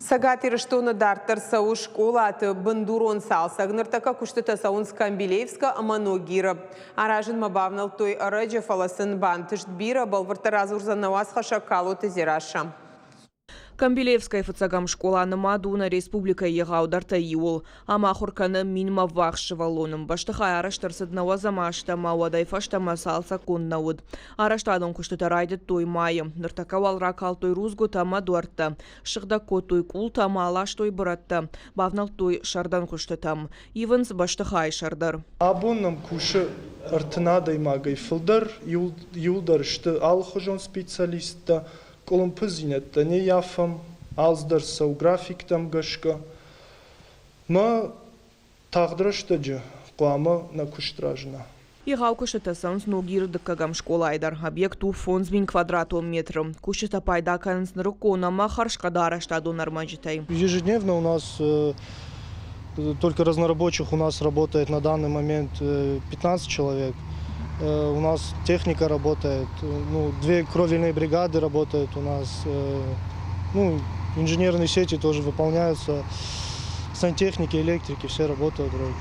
Цӕгат Ирыстоны дарддӕр цӕуы скъолаты бындурон цалцӕг. Ныртӕккӕ куыстытӕ цӕуынц Камбилеевскӕ ӕмӕ Ногиры. Аразынмӕ бавнӕлдтой ӕрӕджы, фӕлӕ сын бантыст бирӕ. Бӕлвырддӕр радзурдзӕн нӕ уацхӕссӕг Калоты Дзерассӕ. Камбилеевскӕйы фыццӕгӕм скъола нымад у нӕ республикӕйы егъаудӕртӕй иуыл. Ам ахуыр кӕны минмӕ ввахс сывӕллоны. Бӕстыхай арӕзт ӕрцыд 90 азты ӕмӕ уӕдӕй фӕстӕмӕ цалцӕггонд нӕ уыд. Арӕзтадон куыстытӕ райдыдтой майы. Ныртӕккӕ уал ракалдтой рудзгуытӕ ӕмӕ дуӕрттӕ. Ссыгъдӕг кодтой къултӕ ӕмӕ аластой бырӕттӕ. Бавнӕлдтой сӕрдӕн куыстытӕм. Ивынц бӕстыхайы сӕр дӕр. Абон нӕм кусы 30 адӕймагӕй фылдӕр, иуылдӕр сты алыхуызон специалисттӕ, къуылымпыдзинӕдтӕ не ййафӕм, алцыдӕр цӕуы графиктӕм гӕсгӕ. Мӕ тагъд рӕстӕджы хъуамӕ нӕ куыст разына. Егъау куыстытӕ цӕуынц Ногиры дыккӕгӕм скъолайы дӕр. Объект у 5000 квадратон метры. Кусджытӕ пайда кӕнынц нырыккон ӕмӕ хӕрзхъӕд арӕзтадон ӕрмӕджытӕй. Ежедневно у нас только разнорабочих у нас работает на данный момент 15 человек. У нас техника работает, ну, две кровельные бригады работают у нас, ну, инженерные сети тоже выполняются, сантехники, электрики, все работают вроде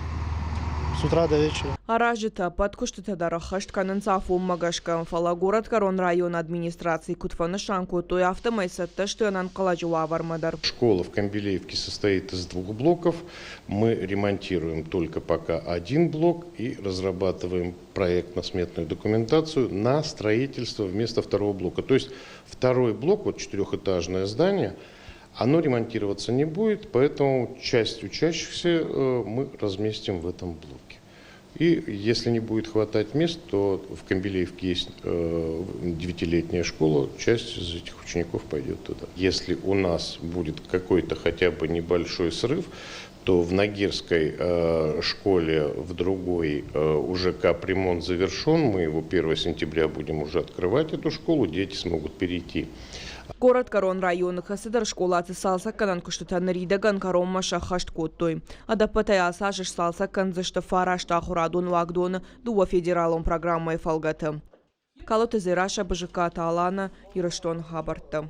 с утра до вечера. Аразджытӕ ӕппӕт куыстытӕ дӕр ӕххӕст кӕнынц афонмӕ гӕсгӕ, фӕлӕ горӕтгӕрон районы администрацийы куыд фӕнысан кодтой, афтӕмӕй цӕттӕ сты ӕнӕнхъӕлӕджы уавӕрмӕ дӕр. Школа в Камбилеевке состоит из двух блоков. Мы ремонтируем только пока один блок и разрабатываем проектно-сметную документацию на строительство вместо второго блока. То есть второй блок, вот четырехэтажное здание, оно ремонтироваться не будет, поэтому часть учащихся мы разместим в этом блоке. И если не будет хватать мест, то в Камбилеевке есть девятилетняя школа, часть из этих учеников пойдет туда. Если у нас будет какой-то хотя бы небольшой срыв, то в Ногирской школе, в другой уже капремонт завершен. Мы его 1 сентября будем уже открывать, эту школу, дети смогут перейти. Горӕтгӕрон районы кӕцыдӕр скъолаты цалцӕггӕнӕн куыстытӕ ныридӕгӕн кӕронмӕ сӕххӕст кодтой. Ӕдӕппӕтӕй ацы аз сцалцӕг кӕндзысты фараст ахуырадон уагдоны дыууӕ федералон программӕйы фӕлгӕты. Калоты Дзерассӕ, Бызыккаты Алана, Ирыстоны хабӕрттӕ.